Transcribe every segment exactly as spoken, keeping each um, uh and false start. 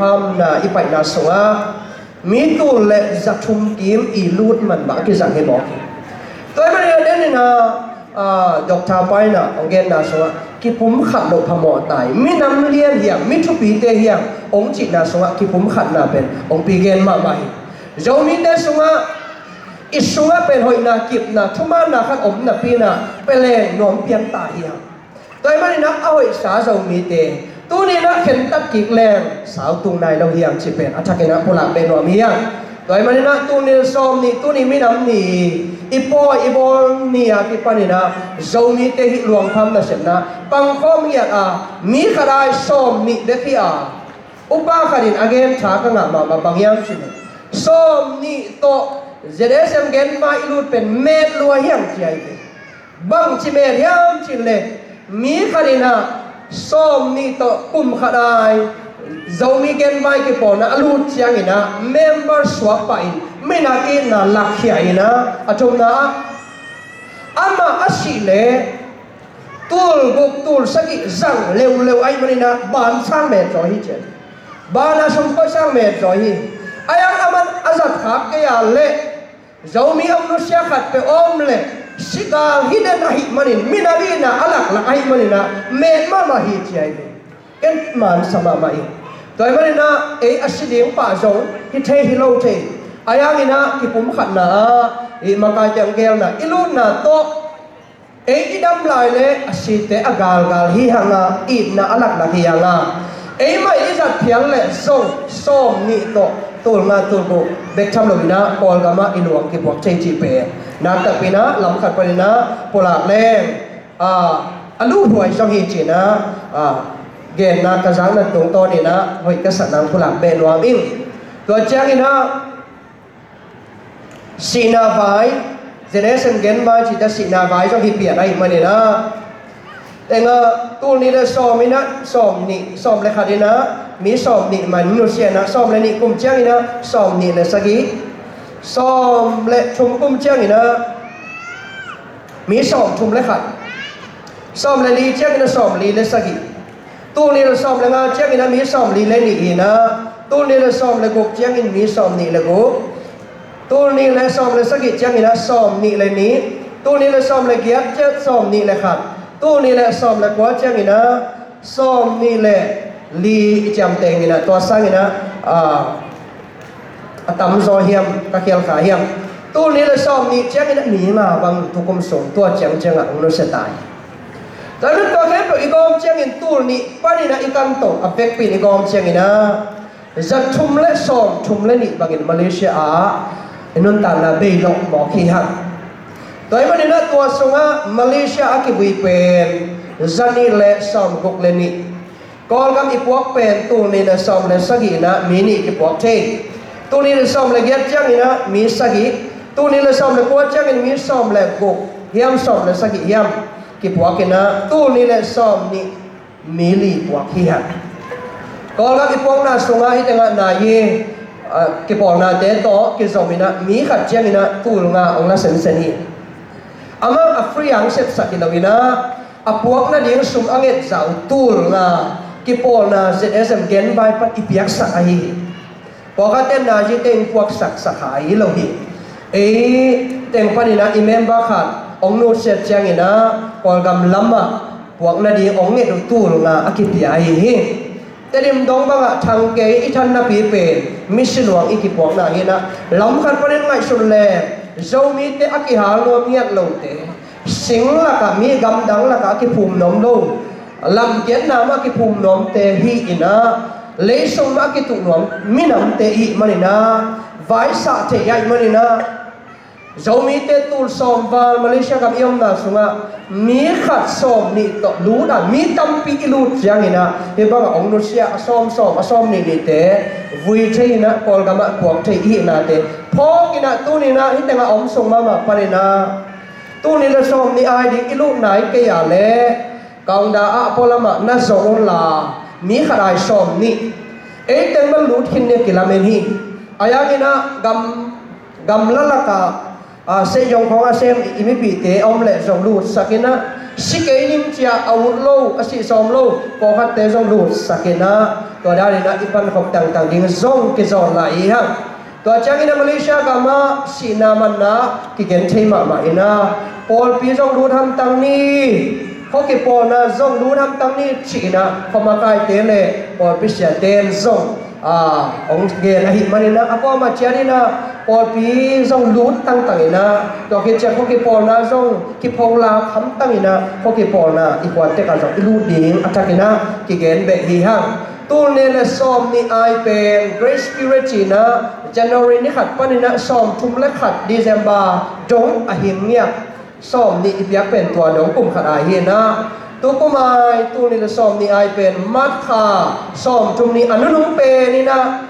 Pamna i paihna sungah mi tul le za thum kim i lut man mah a kizang hi mawk hi. Tua ahih manin a, den in a, a, Doctor Pa in a hong genna sungah kipumkhat loh phamawh ta hi. Minam lian hiam, mi thupite hiam hong cihna sungah kipumkhatna pen hong pi gen mahmah hi. Zomite sungah i sungah pen hoihna, kipna, thumaanna khat om napi in a peleng nuam pian ta hiam? Tua ahih manin a, a hoihsa Zomite tuni in a khentat kik leng sau tung nai lo hiam cih pen a thakin a pulak beh nuam hi hang. Tua ahih manin a, tul nih le sawm nih, tuni minam ni, i pawi i bawl ni a kipan in a, Zomite hih luangpham nasepna pangkhawm ngiat a, mi khat ai sawm nih bek hi a, upa khat in a gen tha ka ngah mahmah, bang hiam cih leh, sawm nih tawh Z S M Gen Vai i lut pen met lua hi hang ci hi ve. Bangci met hiam cih leh, mi khat in a sawm nih tawh kum khat ai Zomi Gen Vai kipawlna a lut ciangin a member suak pah in, minam itna lakkhia in a, a thumna ah amah a sih leh tul guk tul sagih zang leuleu ahih manin a, ban sang met zaw hi ci hi. Ban a sum koi sang met zaw hi. Ahi hang aman a zat khak kei a leh Zomi hong nusia khat peuh om leh si gal hi den ahih manin, minam itna a laklak ahih manin a, met mahmah hi ci hi ve. Ken man sa mahmah hi. Tua ahih manin a, ei a si ding pah zong hi thei hi lo thei. Ahi hangin a, kipumkhatna ah i makaite hong geelna, i lutna tawh ei i dam lai leh a site a galgal hi hang a, itna a laklak hi hang a, ei mah i zat phial leh zong sawm nih tawh tul nga tul guk bek tham lo in a, Kawlgam ah i luang kipuak thei cih pen nak takpi in a, lam khat panin a pulak leng, a, a luhhuai zong hi ci in a, a, genna ka zakna tungtawn in a hoih ka sak nang pulak beh nuam ing. Tua ciangin a, sihna vai, Z S M Gen Vai cih ta, sihna vai zong hi pian ahih manin a, teng a, tul nih le sawm in a, sawm nih, sawm le khat in a, mi sawm nih man nusia in a, sawm le nih kum ciangin a, sawm nih le sagih, sawm le thum kum ciangin a, mi sawm thum le khat, sawm le li ciangin a, sawm li le sagih, tul nih le sawm le nga ciangin a, mi sawm li le nih hi in a, tul nih le sawm le guk ciangin mi sawm nih le guk, tul nih le sawm le sagih ciangin a, sawm nih le nih, tul nih le sawm le giat ciang sawm nih le khat, tul nih le sawm le kua ciangin a, sawm nih le li i ciamteng in a, tua sangin a, a, a tamzaw hiam, ka khial kha hiam? Tul nih le sawm nih ciangin a mi nga bang tukum sung tua ciangciang ah hong nusia ta hi. Tua ahih manin tua khempeuh i gawm ciangin, tul nih panin a i kan tawh a vekpi in i gawm ciangin a, za thum le sawm thum le nih bangin Malaysia ah i nuntakna bei loh mawk hi hang. Tua ahih manin a, tua sungah Malaysia a kivui pen za nih le sawm guk le nih. Kawlgam i puak pen tul nih le sawm le sagih in a mi nih kipuak thei. Tul nih le sawm le giat ciangin a mi sagih. Tul nih le sawm le kua ciangin mi sawm le guk hiam, sawm le sagih hiam kipuak in a, tul nih le sawm nih mi li puak hi hang. Kawlgam i puakna sungah hih tengah nai hi, a, kipawlnate tawh kizom in a, mi khat ciangin a tul nga hong la sensen hi. Amah a free hong sepsak hi lo in a, a puak nading sum a nget zah uh tul nga kipawlna Z S M Gen Vai pan i piaksak ahi hi. Pawlkhatte in nazi teng puaksak sak kha hi lo hi. Ei teng panin a i member khat hong nusia ciangin a, Kawlgam lamah puak nading hong nget uh tul nga a kipia ahi hi. Tedim dong bangah thang kei i than napi pen misi luang i kipuakna hi in a, lam khat panin ngaihsun le, Zomite a kihal nuam ngiat lote, sing lakah, mi gamdang lakah a kiphum nuam lo, lamkiatna mah a kiphum nuamte hi in a, leisung mah a kituh nuam minamte i hih manin a, vaisah theih ahih manin a, Zomite tul sawm val Malaysia gam i omna sungah mi khat sawm nih tawh lut a, mi tampi i lut ciangin a, hih bangah hong nusia a sawm sawm, a sawm nih nihte vui thei in a, Kawlgam ah puak thei i hihnate phawk in a, tuni in a hih tengah om sung mahmah panin a, tul nih le sawm nih ai ding i lut nai kei a leh, kaungda ah pualam ah na zong un la, mi khat ai sawm nih. Ei teng bel lut khin ni a kilamen hi. Ahi hangin a, gam, gamla lakah, a, seiyong khawng a sem i mipihte a om leh zong lutsak in a, Si kei ning ci-a a ut lo, a sih sawm lo pawlkhatte zong lutsak in ah, tua dan in ah i pankhop tangtang ding zong kizawn lai hi hang. Tua ciangin ah Malaysia gam ah sihna manna kigen thei mahmah in ah, pawlpi zong lut hamtang ni, khua kipawlna zong lut hamtang ni ci-in ah khuamakaite le pawlpi siate in zong, aa, hong gen ahih manin ah, a kuamah ciat in ah pawlpi zong lut tangtang in ah, tua khit ciang khua kipawlna zong kipholak hamtang in ah, khua kipawlna i khuatek ah zong i lut ding a thak in ah kigen beh hi hang. Tul nih le sawmnih ai pen Grace Period ci-in ah, January ni khat panin ah sawmthum le khat December dong a hing ngiat, sawmnih i piak pen tua dong kum khat ai hi in ah, tu kum ai, tul nih le sawmnih ai pen March kha sawmthum nih a nunung pen in ah,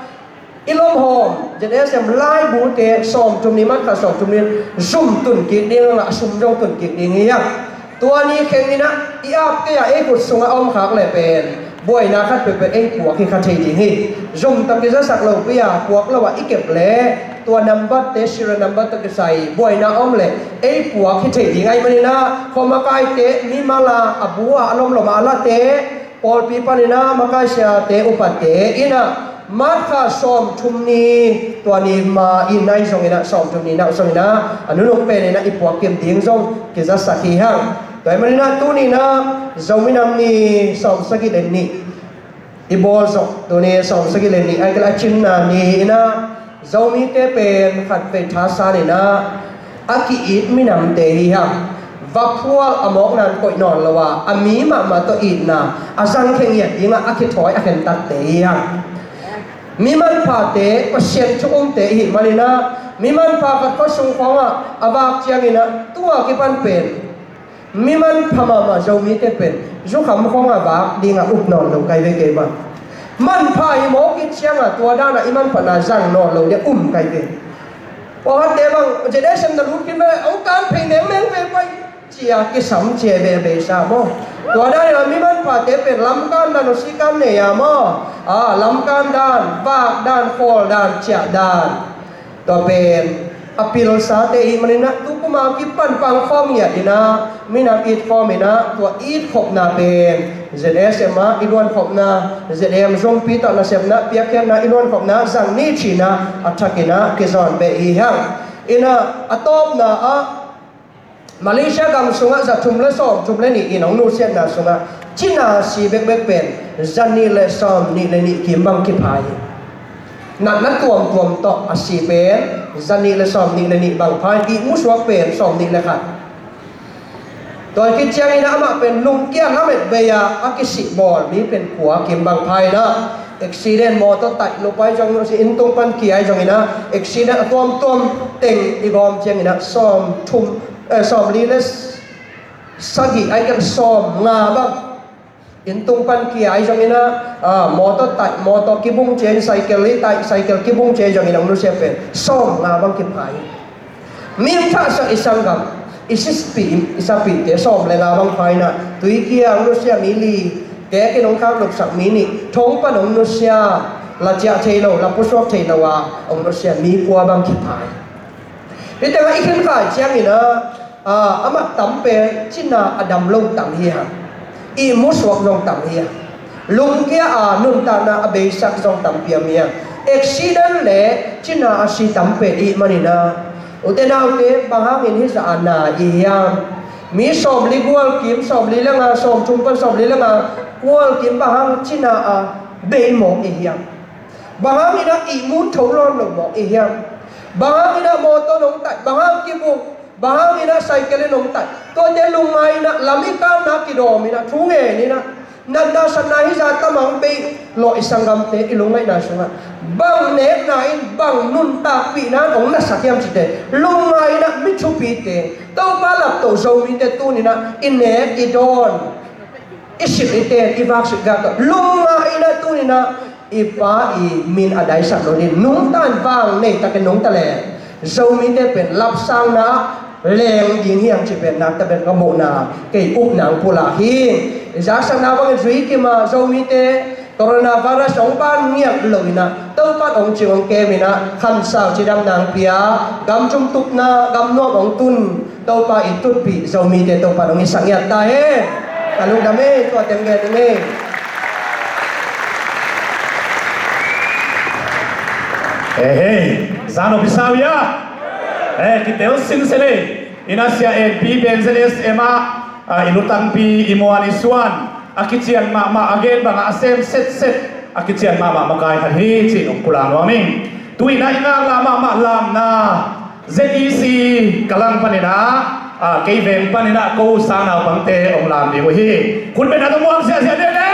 i lomhawm Z S M laibute sawmthum nih, March kha sawmthum nih zum tun kik ding a, a sum zong tun kik ding hi hang. Tua ni kheng in ah i ap kei a, ei khut sungah a om khak leh pen buaina khat peuhpeuh ei puak hi kha thei ding hi. Zum tawh kizasak lopi a, puak lo ah i kep leh tua number-te, serial number tawh kisai buaina om leh ei puak hi thei ding ahih manin ah, khuamakaite, mimal a, a bu a, a lomlom a, a late, pawlpi panin ah makai siate, upate in ah, March kha sawmthum ni, tua ni ma in ah i zong in ah, sawmthum ni in ah zong in ah, a nunung pen in ah i puak kim ding zong kizasak hi hang. Tua ahih manin ah tuni in ah Zomi Nam Ni sawmsagih le nih i bawl zawh, tuni sawmsagih le nih ai kei leh a cinna ni in ah, Zomite pen khatvei thasan in ah a ki-it minamte hi hang. Vaphual a mawkna in koih nawn lo a, a mi mahmah tawh itna a zangkhia ngiat ding ah a kithawi a khentakte hi hang. Mi manphate, Pasian thu umte i hih manin ah, mi manpha khat khuasung khawngah a vak ciangin ah, tua kipan pen mi manpha mahmah Zomite pen zukham khawngah vak ding ah up nawn lo kai ve kei bang. Manpha hi mawk i ciangah tua dan ah i manphatna zang nawn lo ding ah um kai ve. Pawlkhatte bang Z S M na lut khin ve, hong kan phei nengmeng ve pai, ci-a kisam ci-a ve a beisa maw. Tua dan in ah mi manphate pen lamkan dan, Aussie kan nei a maw. Ah, lamkan dan, vak dan, khawl dan, ciah dan. Tua pen a pilsate i hih manin ah, tu kum a kipan pangkhawm ngiat in ah, minam it khawm in ah, tua it khopna pen Z S M ah i luan khopna, Z M zongpi tawh nasepna, piakkhiatna i luan khopna zang ni ci-in ah a thak in ah kizawn beh hi hang. In ah a tawpna ah, Malaysia gam sungah za thum le sawmthum le nih in hong nusiatna sungah cina si bekbek pen za nih le sawmnih le nih kim bang kipha hi. Natna tuamtuam tawh a si pen za nih le sawmnih le nih bang pha in, ihmu suak pen sawmnih le khat. Tua khit ciangin ah amah pen lungkia lamet bei-a a kisih bawl mi pen kua kim bang pha in ah, accident, mawtaw taih lup ai zong, inn tung pan kia ai zongin ah, accident a tuamtuam teng i gawm ciangin ah sawmthum, eh, sawmli le sagih ai kei leh sawmnga bang, inn tung pan kia ai zongin ah, ah, mawtaw taih, mawtaw kibung ciang, cycle i taih, cycle kibung ciang ai zongin ah hong nusia pen sawmnga bang kipha hi. Mi hong thahsak i sanggam, i sipi, i sapite sawm le nga bang pha in ah, tuikia hong nusia mi li, kek in hong khak lupsak mi nih, thong pan hong nusia, la ciah thei lo, la pusuak thei lo a hong nusia mi kua bang kipha hi. Hih tengah i khenkhai ciangin ah, ah, amah tam pen cina a dam lo tam hi hang. Ihmu suak zong tam hi hang. Lungkia a nuntakna a beisak zong tampi om hi hang. Accident le cina a si tam pen i hih manin ah, ute naute, bang hangin hih zah a na i hiam? Mi sawmli gual kim, sawmli le nga, sawmthum pan sawmli le nga gual kim, bang hang cina a bei mawk i hiam? Bang hangin ah ihmu tho lawn lo mawk i hiam? Bang hangin ah mawtaw nong taih, bang hang kibuk, bang hangin ah cycle in hong taih, tuate lungngai in ah, lam i kanna kidawm in ah, thu ngen in ah, natna satna hih zah tam hang bei lawh i sanggamte i lungngaihna sungah, bang nekna in, bang nuntakpihna in hong nasak hiam cihte lungngai in ah, mi thupite, Topa laptoh Zomite tuni in ah i nek i dawn, i silh i ten, i vak silh gak tawh lungngai in ah tuni in ah i Pa i min a daisak lo ding, nungta in vang nei takin nungta leh Zomite pen lapsangna leng ding hi hang cih pen nakta pen ka muhna, kei upna hong pulak hi. I zaksakna bangin zui kim a, Zomite coronavirus hong ban ngiat lo in ah, Topa Pat hong cing hong kem in ah, khamsau cidamna hong pia, gam cung tupna, gam nuam hong tun, Topa i tutpih Zomite Topa hong hisak ngiat ta hen. Ka lungdam e, tua teng gen ing e. Eh, hei, zan hong pia sau ia. Eh, kitel sin se le. Ina sia en pi pen Z S M ah, ah, i lutangpi, i muan i suan, a kician mahmah, a gen bangah a sem setset, a kician mahmah makai khat hi cih hong pulak nuam ing. Tu-in ah i ngaklah mahmah lamna Z E C ka lang panin ah, ah, kei veng panin ah ko sa naupangte hong lam ding uh hi. Khut beng a tawh muang siasia dede.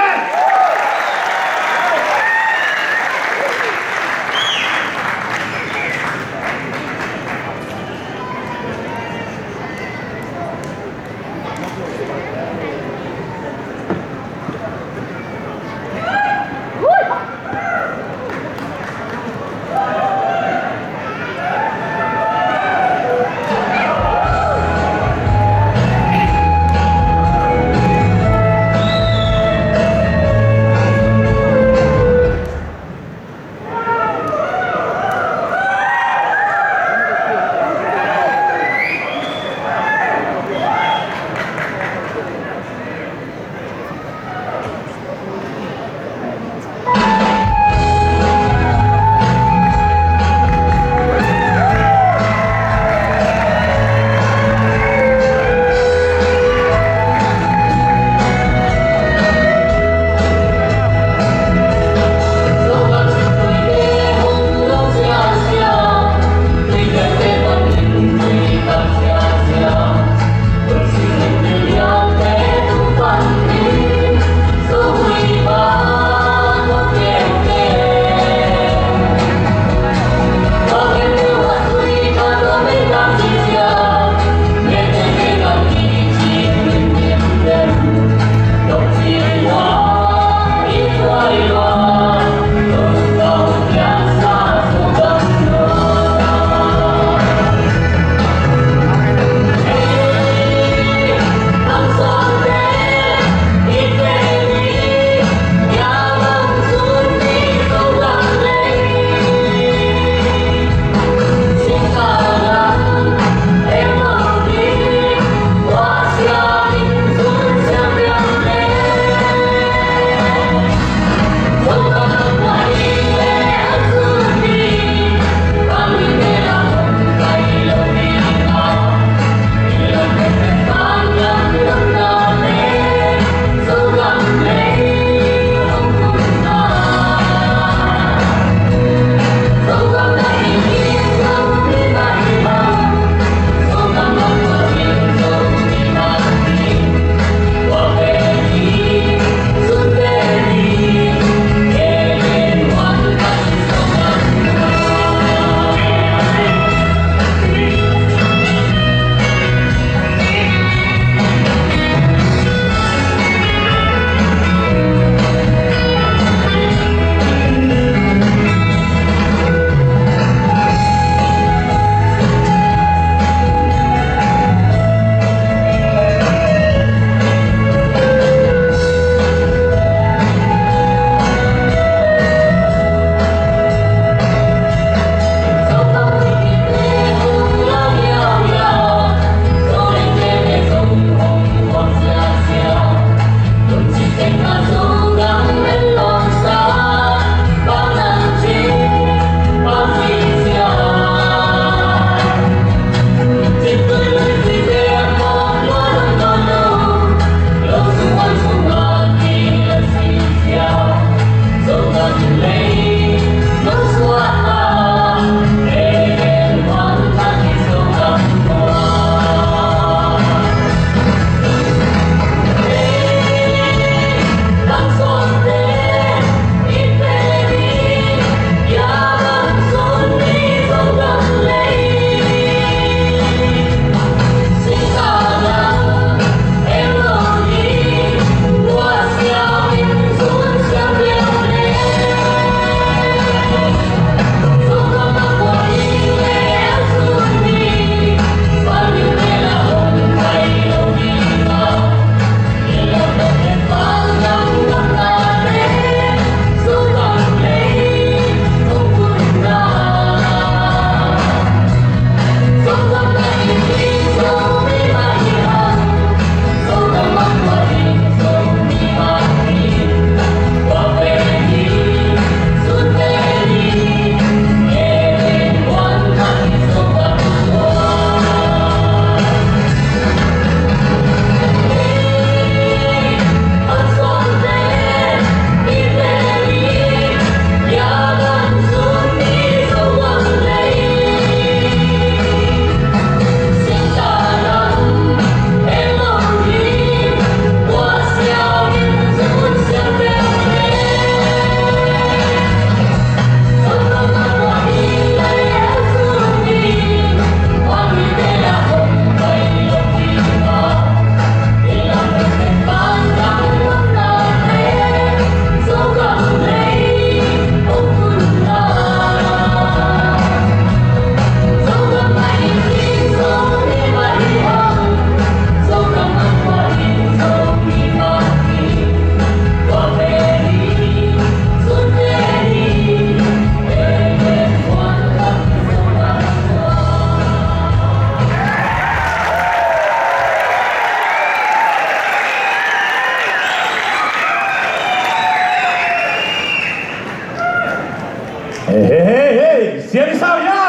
Hei, hei, hei, hei, siam i sa uh hia?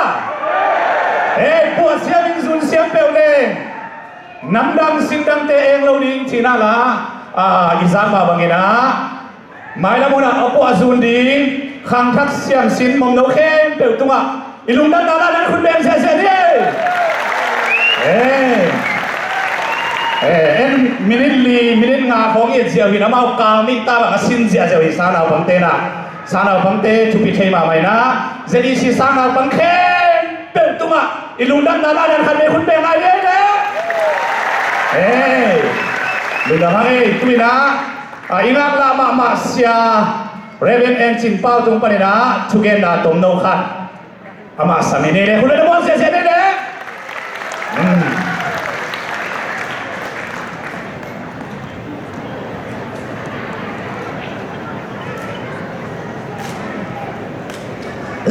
Hei, puah siam in zun siam peuh leng namdang sindangte eng lo ding cihna la, ah, i zak mah bangin ah, mailam hunah a puah zun ding khangthak siamsin mongno khempeuh tungah i lungdamna la nan khut beng ziahziah ni. Eh, eh, en minit li, minit nga khawng i et ziau hi, amau kal nih ta bang a sin ziahziau hi. Sangnaupangte na, sangnaupangte thupi thei mahmah hi na, Z E C sangnaupang khempeuh tungah i lungdamna la nan khat vei khut beng lai ni ei le. Eh, lungdam hang ei. Tu-in ah, a i ngaklah mahmah sia Reverend En Cin Pau tung panin ah thugenna tomno khat amah sam i nei le, hun le na muang ziahziah nei le. Hmm.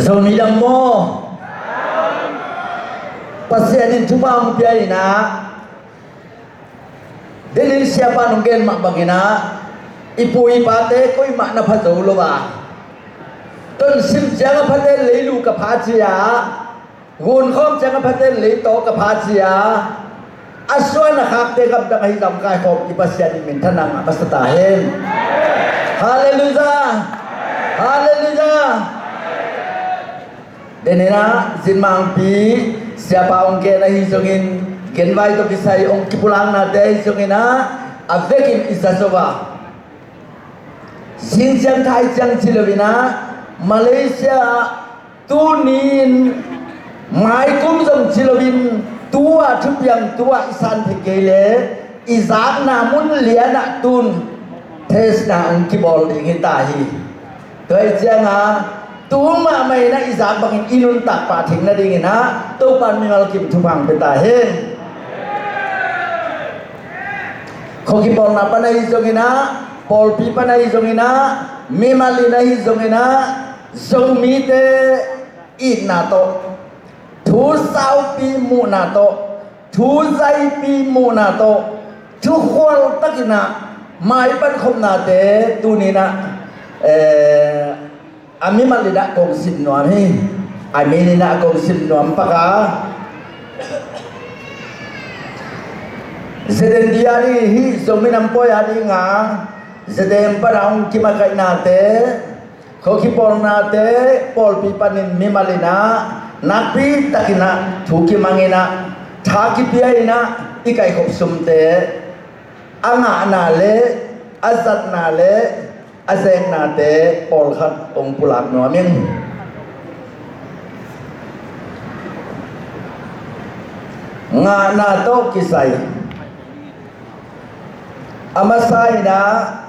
Zomi dam maw? Pasian in thupha hong pia in ah, denin siapa nong gen mah bangin ah, i pu i pate koimah na pha zo lo a, tonsim ciang a phaten leilu ka pha ci a, gunkhawm ciang a phaten leitaw ka pha ci a, a suan a khakte gamdang ahi zong kaikhawm i Pasian in minthanna ngah masa ta hen. Halleluiah. Halleluiah. Denin ah Zinmangpi siapa hong gen ahi zongin, genvai tawh kisai hong kipulaknate ahi zongin ah, a vekin i za zo a, zing ciang thai ciang ci loin ah, Malaysia ah tuni-in maikum zong ci loin, tu-a thupiang tu-a i san thei kei le, i zakna mun lianah tun testna hong kibawl ding hi ta hi. Tua hi ciangah tu mahmah in ah i zak bangin i nuntak pah theih nadingin ah Topa in mimal kim thupha hong pia ta hen. Khuakipawlna pan ahi zongin ah, pawlpi pan ahi zongin ah, mimal in ahi zongin ah, Zomite itna tawh, thu saupi muhna tawh, thu zaipi muhna tawh, thukhual takin ah maipan khopnate tuni-in ah, eh, a mimal in ah kong sim nuam hi. A mimal in ah kong sim nuam pak a, Z N D a ding hi, Zomi Nam Pawi a ding a, Z M pan a hong kimakaih nate, khuakipawlnate, pawlpi panin mimal in ah nakpi takin ah thu kimang in ah, tha kipia in ah, i kaihkhop sumte, a ngahna le a zatna le a zeknate pawlkhat hong pulak nuam ing. Ngahna tawh kisai, a masa in ah,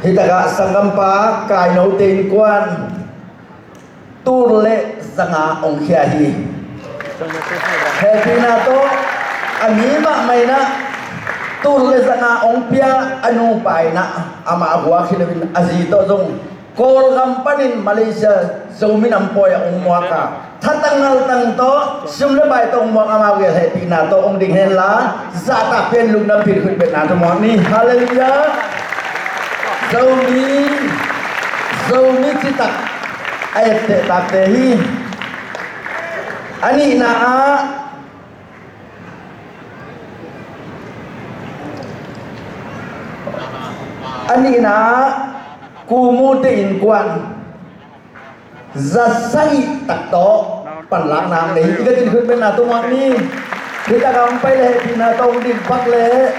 hi takah sanggampa Kainote innkuan tul le zanga hong khia hi. Hehpihna tawh, a mi mahmah in ah tul le zanga hong pia a nupa in ah, amah a guak hi loin a zi tawh zong Kawlgam panin Malaysia Zomi Nam Pawi ah hong muak a, thatang ngaltang tawh, sum le pai tawh hong muak, amau gel hehpihna tawh hong ding henla, zahtakpi in lungdam pin khut betna tawh muak ni. Halleluiah. Zomi, Zomi citak a etteh takte hi. A nihna ah, a nihna ah, Kumute innkuan za sagih tak tawh panlakna nei. I ka kin khut betna tawh muak ni. Hi takah hong pai le hehpihna tawh hong din pak le.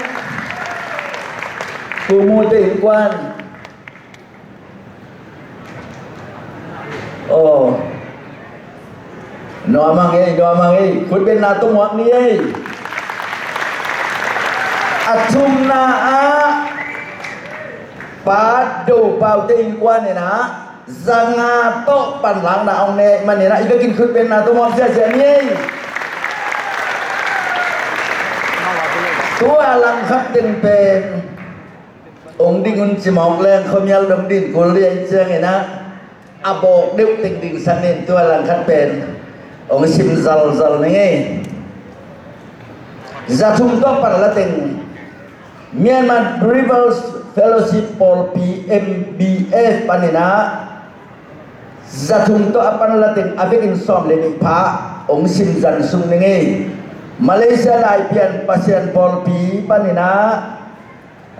Kumute innkuan. Aw. Nuam hang ei, nuam hang ei. Khut betna tawh muak ni ei. A thumna ah, Pa Do Paute innkuan in ah, zanga tawh panlakna hong nei manin ah, i ka kin khut betna tawh muak ziahziah ni ei. Tua langkhat teng pen hong ding un ci mawk leng, khuamial dong din kul dih ahih ciangin ah, a bawk deuh teng dingsak ning, tua langkhat pen hong sim zalzal ning ei. Za thum tawh pan la teng, Myanmar Revival Fellowship pawlpi M B F paninah zathum tawh a pan lateng a vekin sawm le nih pha hong simzan sung ning ei. Malaysia Laipian Pasian pawlpi paninah,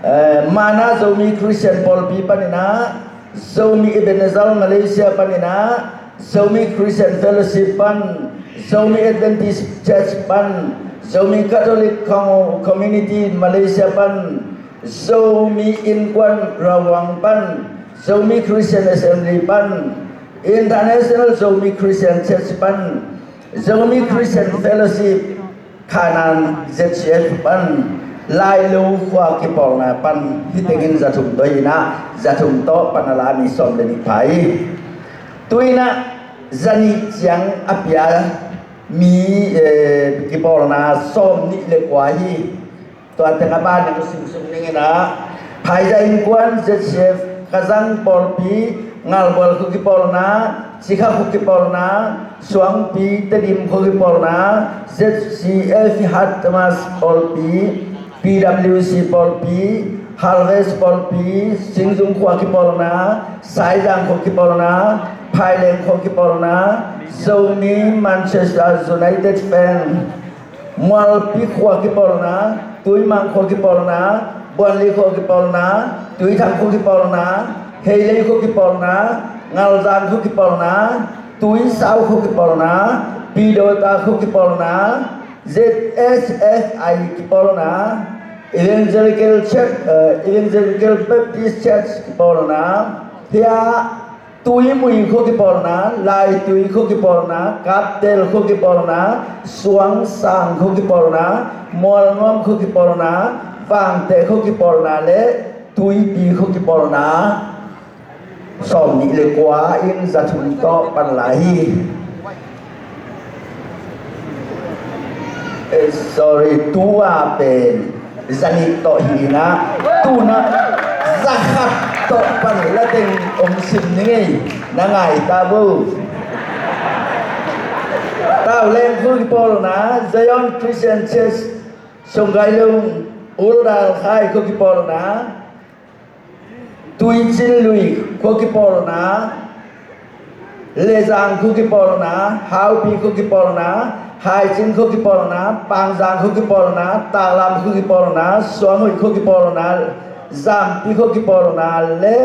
eh, Mana Zomi Christian pawlpi paninah, Zomi Ebenezer Malaysia paninah, Zomi Christian Fellowship pan, Zomi Adventist Church pan, Zomi Catholic Con-, Community Malaysia pan, Zomi Innkuan Rawang pan, Zomi Christian Assembly pan, International Zomi Christian Church pan, Zomi Christian Fellowship, Khanan Z C F pan, Lailo khua kipawlna pan, hih tengin zathum tawh inah, zathum tawh pan a la mi sawm le nih pha hi. Tuinah zanih ciang a pia mi, eh, kipawlna sawm nih le kua hi. Tua teng a ban ning simsuk ning inah, Phaizah Innkuan Z C F, Kazang pawlpi, Ngalbual khua kipawlna, Cikha khua kipawlna, Suangpi Tedim khua kipawlna, Z C F Hatmas pawlpi, P W C pawlpi, Harvest pawlpi, Singzung khua kipawlna, Saizang khua kipawlna, Phaileng khua kipawlna, Zomi Manchester United fan, Mualpi khua kipawlna, Tuimang khua kipawlna, Buanli khua kipawlna, Tuithang khua kipawlna, Heilei khua kipawlna, Ngalzang khua kipawlna, Tuisau khua kipawlna, Pidota khua kipawlna, Z S F I kipawlna, Evangelical Church, eh, Evangelical Baptist Church kipawlna, hia Tuimui khua kipawlna, Laitui khua kipawlna, Kaptel khua kipawlna, Suangsang khua kipawlna, Mualnuam khua kipawlna, Vangteh khua kipawlna le Tuipi khua kipawlna sawm nih le kua in zathum tawh pan lai hi. Eh, sorry, tua pen zanih tawh hi inah, tunah zakhat tawh pan lateng hong sim ning ei, na ngai ta bo. Tauleng khua kipawlna, Zion Christian Church, Sunggailung, Uldal Khai khua kipawlna, Tuicin Lui khua kipawlna, Lezang khua kipawlna, Haupi khua kipawlna, Haicin khua kipawlna, Pangzang khua kipawlna, Taklam khua kipawlna, Suanghuih khua kipawlna, Zampi khua kipawlna le